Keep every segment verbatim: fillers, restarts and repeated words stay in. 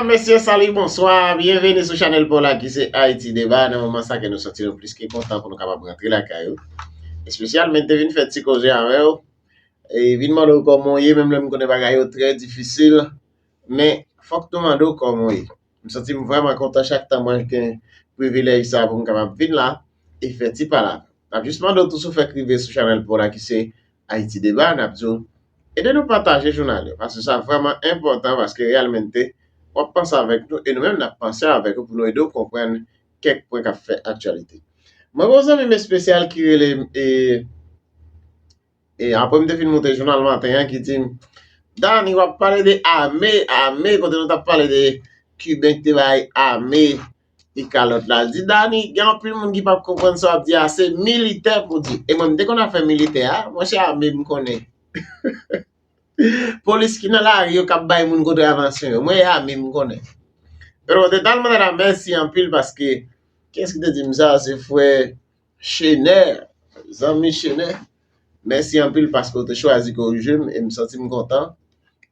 Mesye, salut, bonsoir, byenveni sou chanèl pa w la ki se Haïti Débat. Nan moman sa ke nou santi nou plis ke kontan pou nou kapab rantre lakay ou. Espesyalman, te vin fè ti koze avè w. E vin mande w kòman w ye, menm lè m konnen bagay yo trè difisil. Men, fòk tou mande w kòman w ye. M santi m vrèman kontan chak tan mwen gen privilèj sa pou m kapab vin la e fè ti pale avè w. N ap jis mande w tou si w fèk rive sou chanèl pa w la ki se Haïti Débat, n ap di w ede nou pataje jounal yo, paske sa vrèman enpòtan, paske reyèlmente w ap panse avèk nou e nou menm n ap panse avèk ou pou nou ede w konprann kèk pwen k ap fè aktyalite. Mwen gen yon zanmi m espesyal ki rele m e E apre m te fin moute jounal maten an ki di m, Dani, w ap pale de ame, ame, kote nou t ap pale de Kiben ki te bay ame e kalòt la. L di, Dani, gen anpil moun ki p ap konprann sa w ap di a, se militè pou di. E mwen, m te konn afè militè a, monchè, ame m konnen. Polis ki nan lari yo k ap bay moun kontravansyon yo, mwen, e ame m konnen. Pero te talman dada, mèsi anpil paske, kiyès ki te di m sa? Se frè Chenè, zanmi Chenè, mèsi anpil paske w te chwazi korije m e m santi m kontan.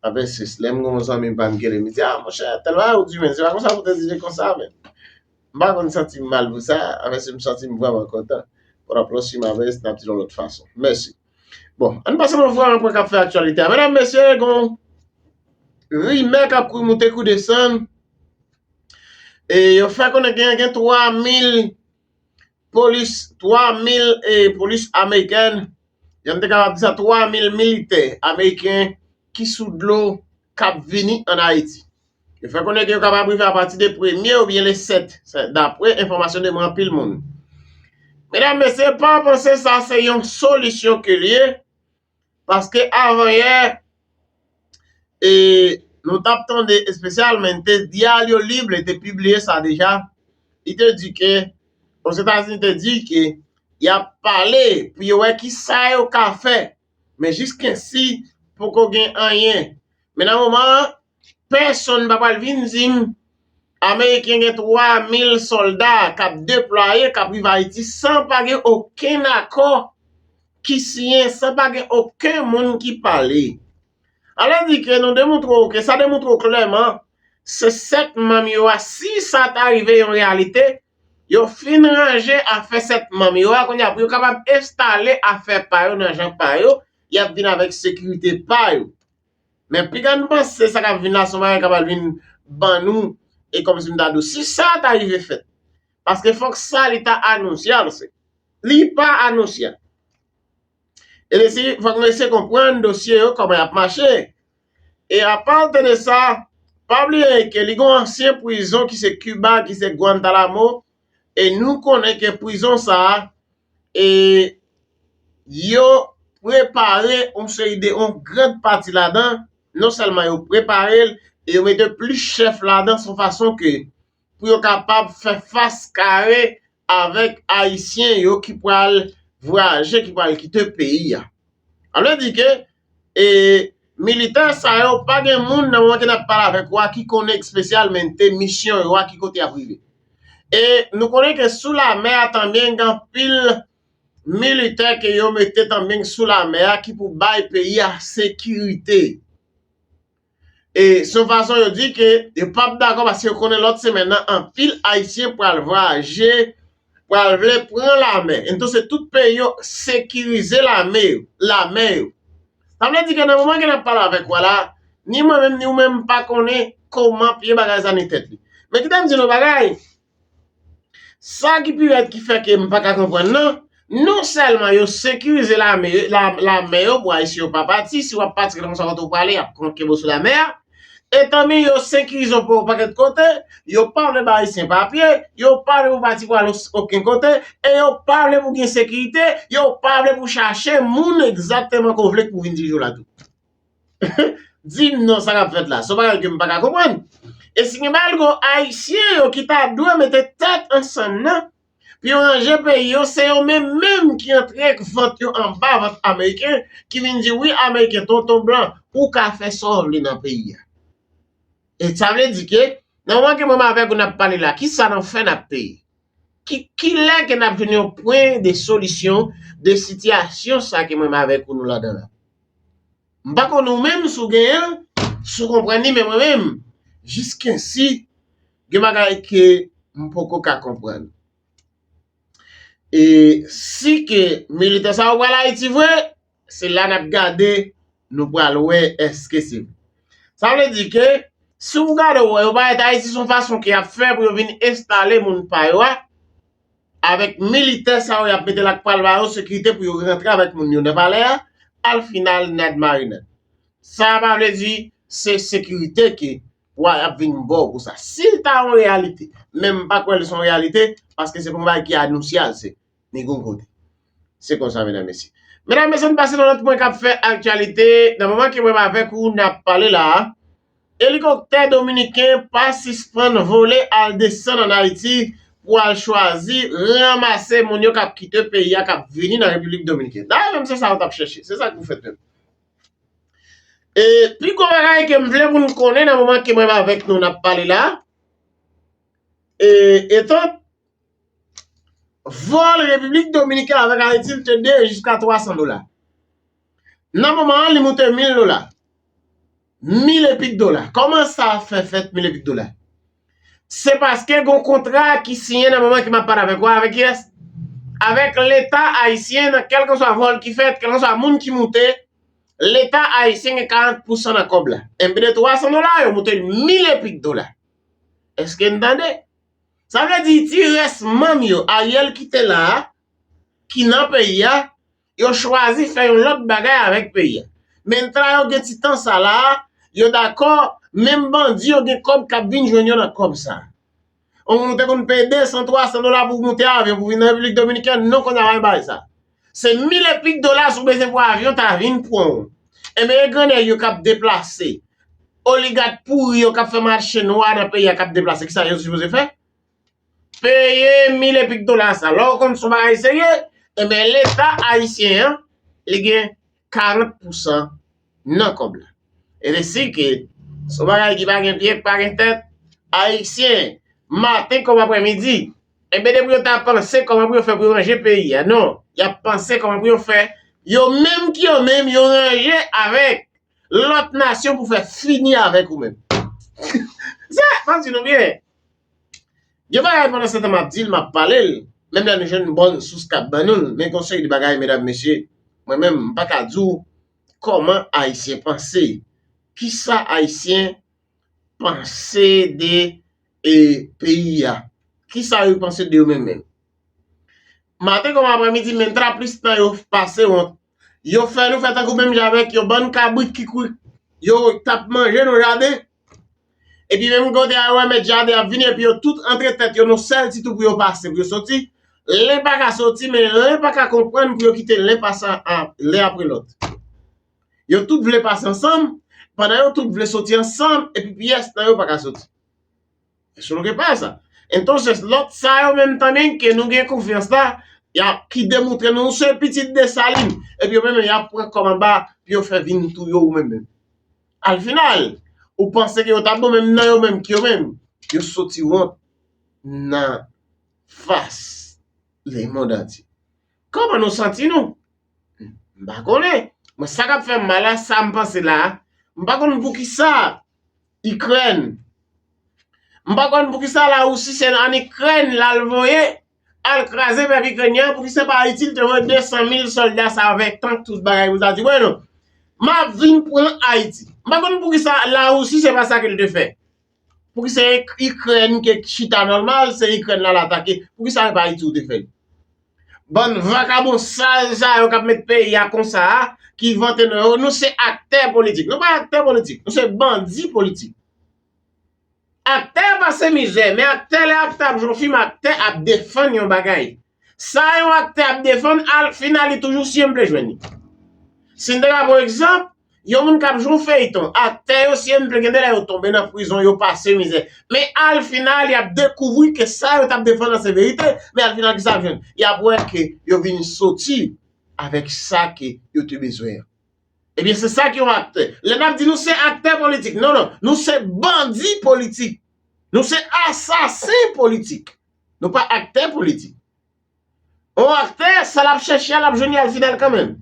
Avèk sis, lè m gen yon zanmi pa m ki rele m, li di, a, monchè, tèl bagay ou di, men se pa konsa pou te di li konsa, men. M pa konn santi m mal pou sa, avèk sis, m santi m vrèman kontan. Pou n ap pwosi m avèk, n ap di l yon lòt fason. Mèsi. Bon, ann pase nan vrèman pwen k ap fè aktyalite a. Medam, mesye, gen yon rimè k ap kouri moute, kouri desann. E yo fè konnen gen, gen twa mil polis, twa mil, e, polis amerikèn, jan m te kapab di sa, twa mil militè ameriken ki sou dlo k ap vini ann Ayiti. Yo fè konnen ke yo kapab rive apati de premye oubyen le sèt, sa, dapre enfòmasyon de mwen anpil moun. Medam, mesye, pa panse sa se yon solisyon ke l ye, paske avanyè, e, nou t ap tande espesyalman te Diario Libre te pibliye sa deja. Li te di ke, Ozetazini te di ke y ap pale pou yo wè ki sa yo ka fè. Men jiskensi poko gen anyen. Men nan moman an, pèsonn pa pral vin di m Ameriken gen twa mil sòlda k ap deplwaye, k ap rive Ayiti san pa gen okenn akò ki siyen, san pa gen okenn moun ki pale. Alò di ke nou demontre w ke sa demontre w klèman, se sèt manm yo a, si sa ta rive yon reyalite, yo fin ranje afè sèt manm yo a, kounye a pou yo kapab enstale afè pa yo nan jan pa yo, y ap vin avèk sekirite pa yo. Men piga n panse sa k ap vin la, se yon bagay k ap al vin ban nou, e kòmsi m ta di w, si sa ta rive fèt. Paske fòk sa li ta anonse a, se, li pa anonse a. E lesi, fòk nou eseye konprann dosye yo, kòman y ap mache. E aparte de sa, pa bliye ke li gen yon ansyen prizon ki se Kiba, ki se Guantanamo, e nou konnen ke prizon sa a, e yo prepare yon seri de, yon gran pati ladan, non sèlman yo prepare l, e yo mete plis chèf ladan, se yon fason ke pou yo kapab fè fas kare avèk Ayisyen yo ki pral vwayaje, ki pral kite peyi a. Sa vle di ke, e, militè sa yo, pa gen moun nan moman ke n ap pale avèk ou a ki konnen espesyalman misyon yo a, ki kote y ap rive. E nou konnen ke sou lamè a, tanbyen gen anpil militè ke yo mete tanbyen sou lamè a ki pou bay peyi a sekirite. E se yon fason yo di ke yo p ap dakò paske yo konnen lòt semèn nan anpil Ayisyen pral vwayaje, pral vle pran lamè. Ento se tout peyi yo sekirize lame yo, lamè yo. Sa vle di ke nan moman ke n ap pale avèk ou a la, ni mwen menm, ni ou menm, m pa konnen kòman pye bagay sa nan tèt li. Men kite m di nou bagay, sa ki pi rèd ki fè ke m pa ka konprann nan, non sèlman yo sekirize lame, la, lamè yo pou Ayisyen yo pa pati, si w ap pati, kèlkanswa kote w prale, y ap kenbe w sou lamè a. E tanmi yo sekirize w pou yon pakèt kote, yo pa vle ba Ayisyen papye, yo pa vle pou pati pou al okenn kote, e yo pa vle pou gen sekirite, yo pa vle pou chache moun egzakteman ke w vle pou vin dirije w la tou. Di m non, sa k ap fèt la? Se yon bagay ke m pa ka konprann. E si gen bagay gwo Ayisyen yo ki ta dwe mete tèt ansanm nan, pou yo ranje peyi yo, se yo menm menm ki antre vant yo anba vant Ameriken, ki vin di wi, Ameriken, tonton blan, ou ka fè sa w vle nan peyi a. E sa vle di ke, nan moman ke mwen avèk ou n ap pale la, kisa n ap fè n ap peye? Ki, kilè ke n ap jwenn yon pwen de solisyon de sitiyasyon sa ke mwen avèk ou nou ladan la? M pa konn ou menm si w genyen l, si w konprann li, men mwen menm, Jiskensi, gen bagay ke m poko ka konprann. E si ke militè sa yo pral Ayiti vre, se la n ap gade, nou pral wè èske se vre. Sa vle di ke, si w gade, w wè yo parèt Ayiti se yon fason ke y ap fè pou yo vin enstale moun pa yo a, avèk militè sa yo y ap mete l ak pral ba yo sekirite pou yo rantre avèk moun yo nan palè a, al final nad marinad. Sa pa vle di se sekirite ke w a ap vin ba w pou sa. Si l ta yon reyalite, men m pa kwè l se yon reyalite, paske se pa yon bagay ki anonsyal, se ni gon kote. Se konsa, medam, mesye. Medam, mesye, n pase nan lòt pwen k ap fè aktyalite. Nan moman ke mwen avèk ou n ap pale la a, elikoptè dominiken pa sispann vole al desann ann Ayiti pou al chwazi ranmase moun yo k ap kite peyi a, k ap vini nan Repiblik Dominikèn. Dayè, menm se sa yo t ap chèche. Se sa k pou fèt menm. E pi gwo bagay ke m vle pou n konnen nan moman ke mwen avèk nou n ap pale la, e, etan vòl Repiblik Dominikèn avèk Ayiti, l te de jiska twa san dola. Nan moman an, li moute mil dola. Mil epik dola. Kòman sa fè fèt mil epik dola? Se paske gon kontra ki siyen nan moman ke m ap pale avèk ou, avèk kiyès? Avèk Leta ayisyen nan kèlkanswa vòl ki fèt, kèlkanswa moun ki moute, Leta ayisyen gen karant pousan nan kòb la. Enben de twa san dola, yo moute l mil epik dola. Èske n tande? Sa vle di ti rès manm yo, Ariel kite la a, ki nan peyi a, yo chwazi fè yon lòt bagay avèk peyi a. Menm tra yo gen ti tan sa la a, yo dakò, menm bandi yo gen kòb k ap vin jwenn yo nan kòb sa a. Yon moun ou te konn peye de san, twa san dola pou w moute avyon pou vin nan Repiblik Dominikèn, non, kounye a pa gen bagay sa. Se mil epik dola si w bezwen pou avyon ta vin pran w. Enben, e grannèg yo k ap deplase. Oligat pouri yo k ap fè mache nwa nan peyi a k ap deplase. Kisa yo sipoze fè? Peye mil epik dola sa. Lè w konn se yon bagay serye, enben, Leta ayisyen an, li gen karant pousan nan kòb la. E se si ke se yon bagay ki pa gen pye, ki pa gen tèt, ayisyen, maten kòm aprèmidi, enben, depi yo ta panse kòman pou yo fè pou yo ranje peyi a, non, y ap panse kòman pou yo fè, yo menm ki yo menm, yo ranje avèk lòt nasyon pou fè fini avèk ou menm. Sa, m ap di nou byen. Gen bagay pandan se tan m ap di l, m ap pale l, menm lè nou jwenn bòn sous k ap ban nou l, men gon seri de bagay, medam, mesye, mwen menm, m pa ka di w kòman Ayisyen panse. Kisa Ayisyen panse de, e, peyi a? Kisa yo panse de yo menm menm? Maten kòm aprèmidi, menm traplis tan yo pase wont. Yo fè nou fè tankou menm jan avèk yon bann kabrit ki kouri. Yo t ap manje nan jaden. Epi menm kote a, yo wè mèt jaden ap vini, epi yo tout antre tèt yo nan sèl ti twou pou yo pase, pou yo soti. Len pa ka soti, men len pa ka konprann pou yo kite len pase a, len apre lòt. Yo tout vle pase ansanm, pandan yo tout vle soti ansanm, epi pyès nan yo pa ka soti. Èske nou gen pa sa? Entonces, lòt sa yo menm tanmen ke nou gen konfyans la, y ap, ki demontre nou se pitit Desalin, epi yo menm y ap pran kòb anba, pou yo fè vin touye w menm menm. Al final, ou panse ke yo t ap bon, menm nan yo menm ki yo menm, yo soti wont nan fas lemonn antye. Kòman nou santi nou? M pa konnen. Mwen, sa k ap fè m mal la, sa m panse la, m pa konn poukisa Ikrèn. M pa konn poukisa Larisi se ann Ikrèn l al voye al kraze pèp ikrenyen an, poukisa se pa Ayiti l te voye de san mil sòlda sa avèk tank, tout bagay pou sa di, "Wè non, m ap vin pran Ayiti." M pa konn poukisa Larisi se pa sa ke l te fè. Poukisa se Ikrèn ke chita nòmal, se Ikrèn l al atake? Poukisa se pa Ayiti ou te fè l? Bann vakabon sal sa yo k ap met peyi a konsa a, ki vante non yo, nou se aktè politik. Nou pa aktè politik, nou se bandi politik. Aktè pase mizè, men aktè, lè aktè ap jwe yon fim, aktè ap defann yon bagay. Sa yon aktè ap defann, al final, li toujou siyen m vle jwenn li. Si n te ka pran egzanp, yon moun k ap jwe yon feyton, aktè yo, siyen m vle gen de lè yo tonbe nan prizon, yo pase mizè. Men al final, y ap dekouvri ke sa yo t ap defann nan se verite, men al final, kisa y ap jwenn? Y ap wè ke yo vin soti avèk sa ke yo te bezwen an. Ebyen, se sa ki yon aktè. Lè n ap di nou se aktè politik, non, non, nou se bandi politik. Nou se asasen politik. Nou pa aktè politik. Yon aktè, sa l ap chèche a, l ap jwenn li al final kanmenm.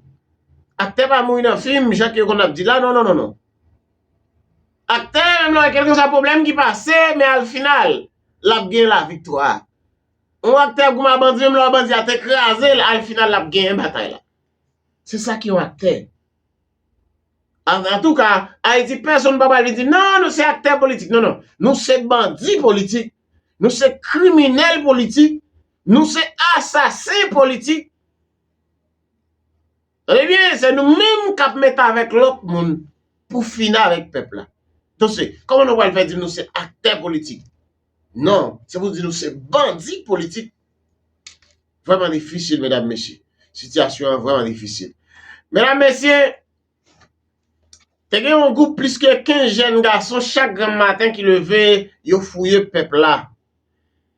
Aktè pa mouri nan fim, jan ke yo konn ap di la, non, non, non, non. Aktè, menm lè kèlkeswa pwoblèm ki pase, men al final, l ap gen laviktwa. Yon aktè goumen a bandi, menm lè bandi a te kraze l, al final, l ap genyen batay la. Se sa ki yon aktè. An, antouka, Ayiti, pèsonn pa pral vin di, non, nou se aktè politik. Non, non. Nou se bandi politik. Nou se kriminèl politik. Nou se asasen politik. Tande byen, se nou menm k ap mete avèk lòt moun pou fini avèk pèp la. Donk, se, kòman nou pral fè di nou se aktè politik? Non, se pou di nou se bandi politik. Vrèman difisil, medam, mesye. Sitiyasyon an vrèman difisil. Medam, mesye, te gen yon gwoup plis ke kenz jèn gason chak granm maten ki leve, yo fouye pèp la.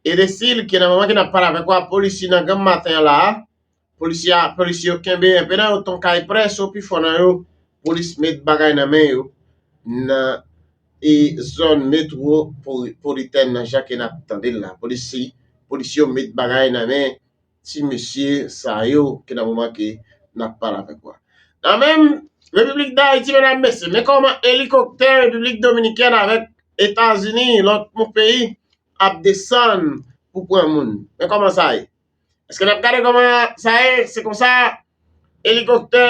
E de sil ke nan moman ke n ap pale avèk ou a, polisye nan granm maten an la a, polisye a, polisye yo kenbe enpe nan yo, ton kay prèso, pi fò nan yo, polis met bagay nan men yo, nan e zòn metwopolitèn nan, jan ke n ap tande l la. Polisye, polisye yo met bagay nan men ti mesye sa yo ke nan moman ke n ap pale avèk ou a. Nan menm Repiblik Dayiti, medam, mesye, men kòman elikoptè Repiblik Dominikèn avèk Etazini, lòt moun peyi, ap desann pou pran moun. Men kòman sa ye? Èske n ap gade kòman sa ye? Se konsa, elikoptè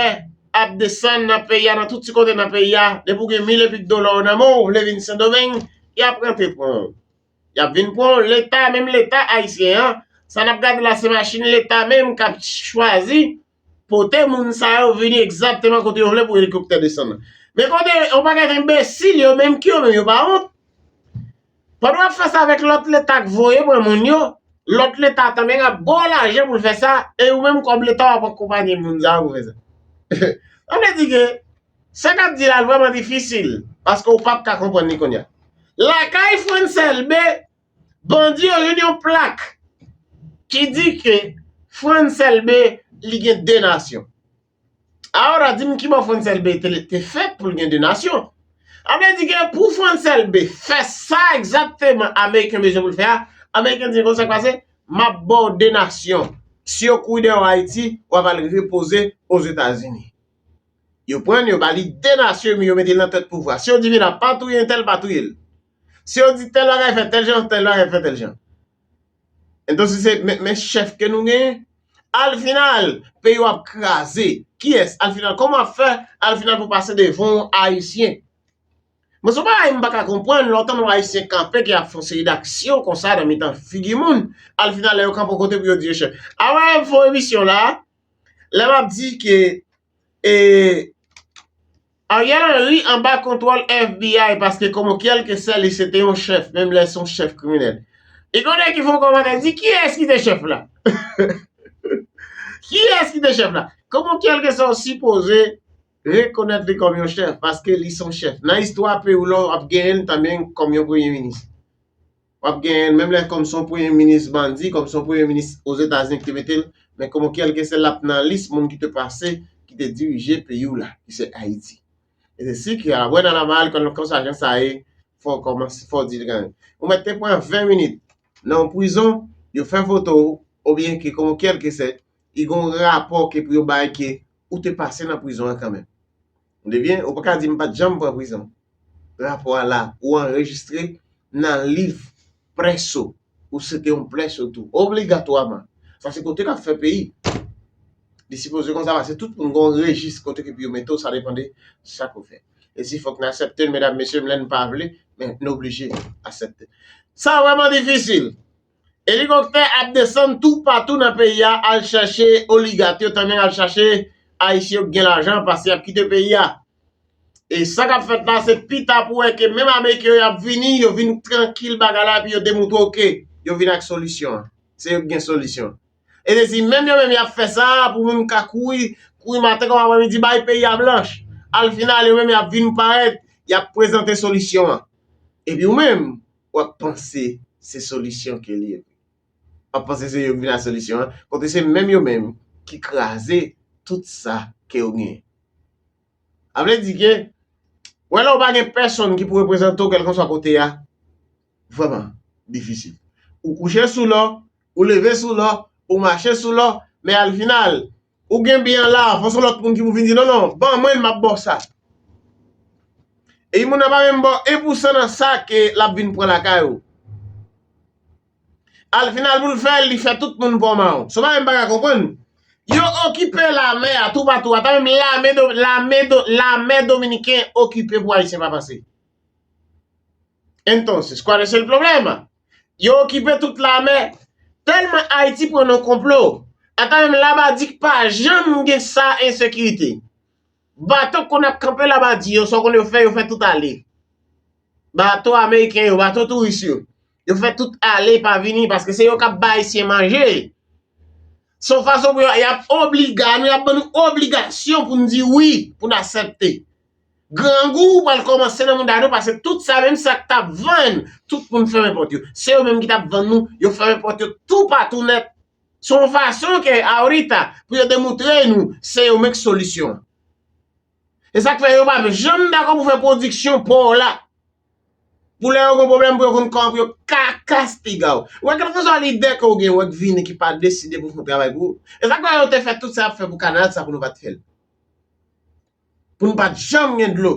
ap desann nan peyi a, nan tout ti kote nan peyi a. Depi w gen mil epi dola w nan men w, w vle vin Sendomeng, y ap rantre pran w. Y ap vin pran w. Leta, menm Leta ayisyen an, sa n ap gade la, se machin Leta menm k ap chwazi pote moun sa yo vini egzakteman kote yo vle pou elikoptè desann nan. Men kote yon pakèt enbesil, yo menm ki yo menm, yo pa wont. Pandan w ap fè sa avèk lòt Leta k voye pran moun yo, lòt Leta tanmen ap ba w lajan pou l fè sa, e ou menm kòm Leta w ap akonpanye moun sa yo pou fè sa. Sa vle di ke sa k ap di la vrèman difisil, paske w p ap ka konprann li kounye a. Lakay Frantz Elbé, bandi yo jwenn yon plak ki di ke Frantz Elbé, li gen de nasyon. Alò, di m ki bò Frantz Elbé te, te fèt pou l gen de nasyon. Sa vle di ke pou Frantz Elbé fè sa egzakteman Ameriken bezwen pou l fè a, Ameriken di konsa k pase, m ap ba w de nasyon. Si yo kouri dèyè w Ayiti, w ap al repoze Ozetazini. Yo pran l, yo ba li de nasyon, epi yo mete l nan tèt pouvwa. Si yo di vin ap pa touye entèl, pa touye l. Si yo di tèl bagay fè tèl jan, tèl bagay fè tèl jan. Entonces, se men, men chèf ke nou genyen. Al final, peyi w ap kraze. Kiyès? Al final, kòman w ap fè? Al final pou pase devan yon Ayisyen. Mwen, se yon bagay m pa ka konprann, lè w tann yon Ayisyen kanpe ki ap fè yon seri d'aksyon konsa nan mitan figi moun. Al final, lè yo kanpe yon kote pou yo di yo chèf. Avan m fè yon emisyon la, lè m ap di ke e, Ariel Henry anba kontwòl F B I paske kòman kèlkeswa li se te yon chèf, menm lè se yon chèf kriminèl. E konnen ki fè yon kòmantè di kiyès ki te chèf la? Kiyès ki te chèf la? Kòman kèlkeswa w sipoze rekonèt li kòm yon chèf, paske li se yon chèf. Nan istwa peyi w la, w ap genyen l tanmen kòm yon premye minis. W ap genyen l, menm lè kòm se yon premye minis bandi, kòm se yon premye minis Ozetazini ki te mete l, men kòman kèlkeswa l ap nan lis moun ki te pase, ki te dirije peyi w la, ki se Ayiti. E se si ke a wè nan la mal, kòm, kòm sa jan sa ye, fò w kòmanse, fò w di l kanmenm. Ou mèt te pran ven minit nan yon prizon, yo fè foto w, oubyen ke kòman kèlkeswa, li gen yon rapò ke pou yo bay ke ou te pase nan prizon an kanmenm. Ou te byen? Ou pa ka di m pa t janm pran prizon. Rapò a la, ou anrejistre nan liv prèso, ou se te yon prèso tou, obligatwaman. Sa se kote k ap fè peyi. Li sipoze konsa, paske tout moun gen yon rejis kote ke pou yo mete w, sa depann de sa ke w fè. E si fòk n aksepte l, medam, mesye, lè n pa vle, men n oblije aksepte. Sa vrèman difisil. Elikoptè ap desann toupatou nan peyi a, al chèche oligak yo, tanmen al chèche Ayisyen yo ki gen lajan, paske y ap kite peyi a. E sa k ap fèt la, se pita pou wè ke menm Ameriken yo, y ap vini, yo vin trankil bagay la, epi yo demontre w ke yo vin ak solisyon an. Se yo ki gen solisyon an. E se si menm yo menm y ap fè sa pou moun ka kouri, kouri maten kòm aprèmidi, bay peyi a blanch. Al final, yo menm y ap vin parèt, y ap prezante solisyon an. Epi ou menm, w ap panse se solisyon ke li ye. W ap panse se yo ki vin ak solisyon an, kote se menm yo menm ki kraze tout sa ke yo genyen. Sa vle di ke, wè lè w pa gen pèsonn ki pou reprezante w kèlkanswa kote a, vrèman difisil. Ou kouche sou lò, ou leve sou lò, ou mache sou lò, men al final, ou gen byen an la, fò se yon lòt moun ki pou vin di, non, non, ban mwen l, m ap ba w sa. E moun nan pa menm ba w en pousan nan sa ke l ap vin pran lakay ou. Al final pou l fè l, li fè tout moun pran mawon. Se w pa menm pa ka konprann. Yo okipe lamè a toupatou. Ata menm lame, do, lame, do, lamè dominiken okipe pou Ayisyen pa pase. Entonces, ¿cuál es el problema? Yo okipe tout lamè. Tèlman Ayiti pran nan konplo. Ata menm Labadi k pa janm gen sa ensekirite. Bato konn ap kanpe Labadi yo, sa w konn yo fè, yo fè tout ale. Bato ameriken yo, bato touris yo. Yo fè tout ale pa vini, paske se yo k ap bay Ayisyen manje. Se yon fason pou yo, y ap obliga nou, y ap ban nou obligasyon pou n di wi, pou n aksepte. Grangou pral kòmanse nan mouda nou, paske tout sa menm sa k t ap vann, tout moun fèmen pòt yo. Se yo menm ki t ap vann nou, yo fèmen pòt yo toupatou nèt. Se yon fason ke ahorita, pou yo demontre nou, se yo menm k solisyon an. E sa k fè yo pa janm dakò pou fè pwodiksyon pa w la. Pou lè yo gen pwoblèm, pou yo konn kòman pou yo ka kastiga w. Ou wè, kèlkeswa lidè ke w gen, ou wè k vini, ki pa deside pou fè yon travay pou ou. E sa k fè yo te fè tout sa y ap fè pou kanal sa pou nou pa t fè l. Pou nou pa t janm gen dlo.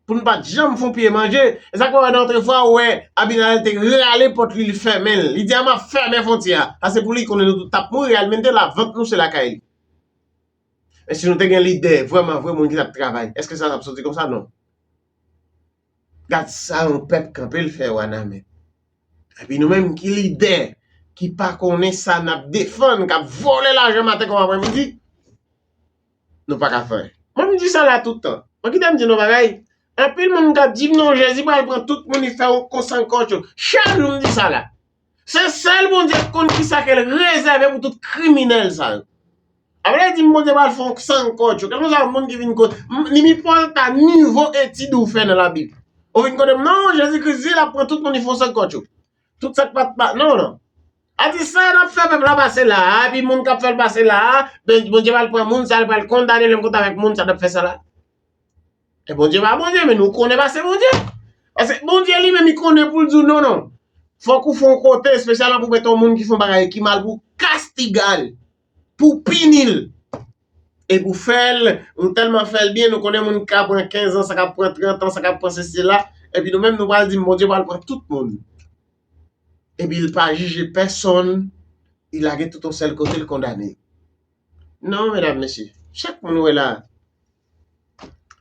Pou nou pa t janm fè yon pye manje. E sa k fè w wè nan otrefwa, ou wè Abinader te rale pòt li, li fèmen l. Li di, "A, m ap fèmen fwontyè a." Sa se pou li, konnen nou tout t ap mouri, al mete lavant nou, se lakay li. Men si nou te gen lidè, vrèman vre moun ki t ap travay, èske sa t ap soti konsa? Non. Gad sa yon pèp kanpe l fè Wanament. Epi nou menm ki lidè, ki pa konnen sa n ap defann, k ap vòlè lajan maten kòm aprèmidi, nou pa ka fè anyen. Mwen, m di sa la tout tan. Mwen, kite m di nou bagay. Anpil moun k ap di m, "Non, Jezi pral pran tout moun, li fè yon konsan kòtchou." Chak jou m di sa la. Se sèl Bondye k konn kisa ke l rezève pou tout kriminèl sa yo. Apre li di m Bondye pral fè yon sang kòtchou. Kèlkeswa moun ki vin kot m, ni nenpòt nivo etid ou fè nan Labib. Ou vin kote m, "Non, Jezi Kris di l ap pran tout moun, li fè yon sang kòtchou." Tout sa k pa t pa, non, non. A di sa n ap fè pèp la pase la a, epi moun k ap fè l pase la a, ben, Bondye pral pran moun sa, l pral kondane l menm kot avèk moun sa n ap fè sa la. E Bondye pa Bondye, men nou konnen pase Bondye. Paske Bondye li menm, li konnen pou l di w non, non. Fòk ou fè yon kote espesyalman pou mete yon moun ki fè yon bagay ki mal, pou kastiga l, pou pini l. E pou fè l, nou tèlman fè l byen, nou konnen moun ka pran kenz an, sa ka pran trant an, sa ka pran sesi la. Epi nou menm, nou pral di m Bondye pral pran tout moun. Epi l pa jije pèsonn, li lage tout yon sèl kote, l kondane. Non, medam, mesye, chak moun ou wè la,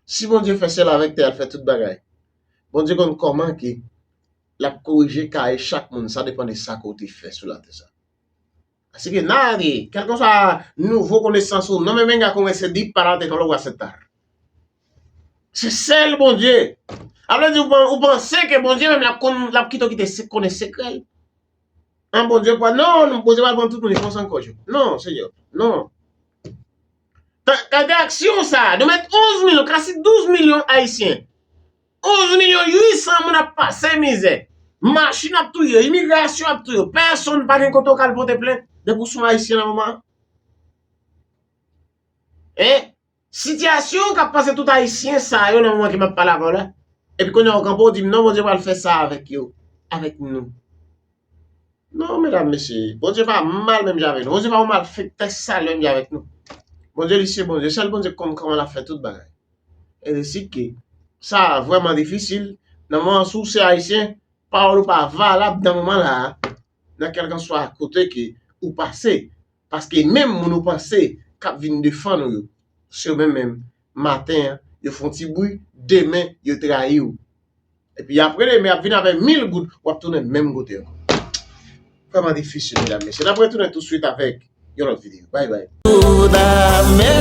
si Bondye fè syèl avèk tè a, l fè tout bagay. Bondye konn kòman ke l ap korije kay chak moun, sa depann de sa ke w te fè sou latè sa. Así que nadie, kèlkeswa nouvo konesans ou, no me venga con ese disparate, no lo voy a aceptar. Se sèl Bondye. A vle di, ou, ou panse ke Bondye menm l ap konn, l ap kite w kite se, konnen sekrè l. An Bondye pral, non, non, Bondye pral pran tout moun, li fè yon sang kòtchou. Non, Senyè, non. Kalite aksyon sa, nou met onz milyon, klasi douz milyon Ayisyen. Onz milyon uit san moun ap pase mizè. Machin ap touye, imigrasyon ap touye. Pèsonn pa gen kote w ka al pote plent depi w se yon Ayisyen nan moman an. E sitiyasyon k ap pase tout Ayisyen sa yo nan moman ke m ap pale avè w la. Epi kounye a w kanpe w di m non, Bondye pral fè sa avèk yo, avèk nou. Non, medam, mesye, Bondye pa mal menm jan avèk nou. Bondye pa yon malfektè sal menm jan avèk nou. Bondye, li se Bondye. Sèl Bondye k konn kòman l ap fè tout bagay. E li si ke sa vrèman difisil. Nan moman si w se Ayisyen, pawòl ou pa valab nan moman la a, nan kèlkanswa kote ke ou pase. Paske menm moun ou panse k ap vin defann ou yo, se yo menm menm, maten an, yo fè yon ti bri, demen, yo trayi w. Epi apre demen, y ap vin avè mil goud, w ap tounen menm kote ankò. Vrèman difisil, medam, mesye. N ap retounen tousuit avèk yon lòt videyo. Bay bay. Tout a mè